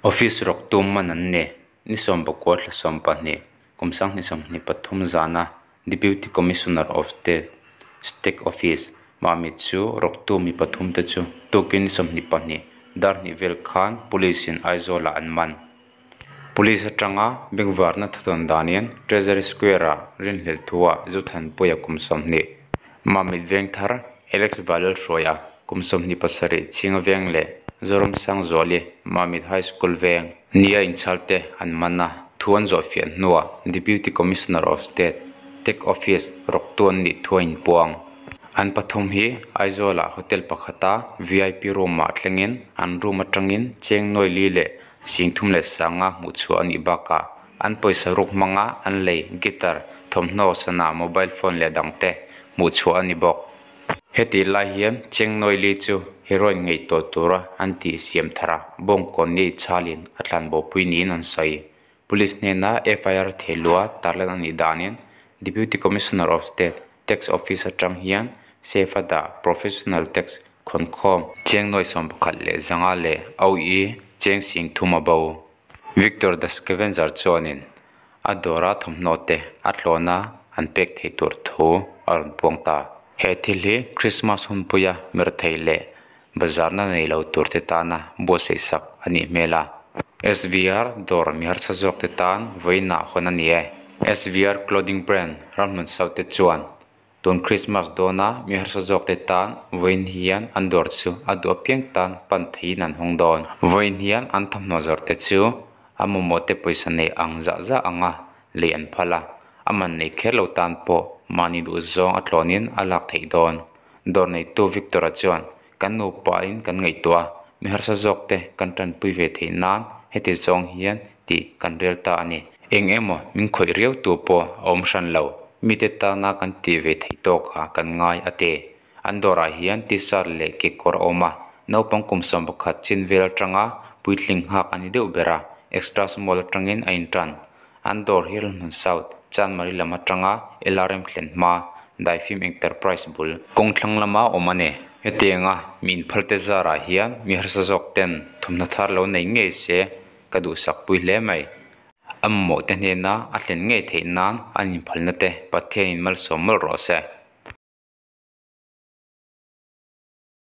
Office rawktu man an ni. Ni 19 thla 12 kum 2023 zana Deputy Commissioner of State State Office Mamit chu rawktu mi pathum te chu tukin ni 22 dar hnih vel khan Police in Aizawl ah an man. Police atanga bengvarna thudawn danin Treasury Square ah rinhlelh thu ah Zothanpuia kum 20 Mamit Vengthar Alex Valalhruaia kum 27 Chhinga Veng leh Zoramsangzuali Mamit High School Veng nia inchhal te an man a, thu an zawh fiah hnuah Deputy Commissioner of State Tax Office rawktu an nih thu a inpuang. An pathum hi Aizawlah hotel pakhata vip room ah thlengin an room atangin cheng nuai li leh 35,000 hmuh chhuah a nih bakah an pawisa ruk hmanga an lei guitar, thawmhnaw, sana, mobile phone leh dangte hmuh chhuah a ni bawk. Heti lai hian cheng nuai li chu heroin ngaihtuah tura an tih siam thar a, bawngkawn ni chhalin a tlanbopui niin an sawi. Police hnena FIR thehlua tarlan a nih danin Deputy Commissioner of State Tax Office atang hian safe a dah Professional Tax khawnkhawm cheng nuai 11 leh 500 leh OE cheng 3000 a bo. Victor the Scavenger chuanin a dawra thawmhnaw te a tlawna an pek theih tur thu a rawn puang ta. He thil hi Christmas hunpuia mirthei leh bazarna nei lo tur te tana buatsaih sak a nih hmel a. SVR dawr mi harsa zawk te tan vawiinah hawn a ni e. SVR clothing brand ramhlun South te chuan tun Christmas dawna mi harsa zawk te tan vawiin hian an dawr chu a duh apiang tan pan theiin an hawng dawn. Vawiin hian an thawmhnaw zawrh te chu a mamawh te pawisa nei ang zah zah anga lei an phal a, a man nei kher lo tan pawh mahni duh zawng a tlawnin a lak theih dawn. Dawr neitu Victor-a chuan kan nupain kan ngaihtuah a, mi harsa zawk te kan tanpui ve theih nan heti zawng hian tih kan rel ta a ni. Eng emaw min khawih riau tu pawh a awm hran lo, mite tana kan tih ve theih tawk a kan ngai a ti. An dawrah hian t-shirt leh kekawr a awm a, naupang kum 11 chin vel atanga puitling nghak a ni deuh ber a, extra small atangin a intan. An dawr hi Ramhlun South, Chanmari lam atanga LRM thlen hma, Daifim Enterprise bul kawng thlang lama awm a ni. Hetianga mi inphal te zarah hian mi harsa zawk ten thawmhnaw thar lo nei ngei se ka duhsak pui hle mai. A mamawh te hnena a thlen ngei theih nan an inphalna te Pathianin malsawm mawlh rawh se.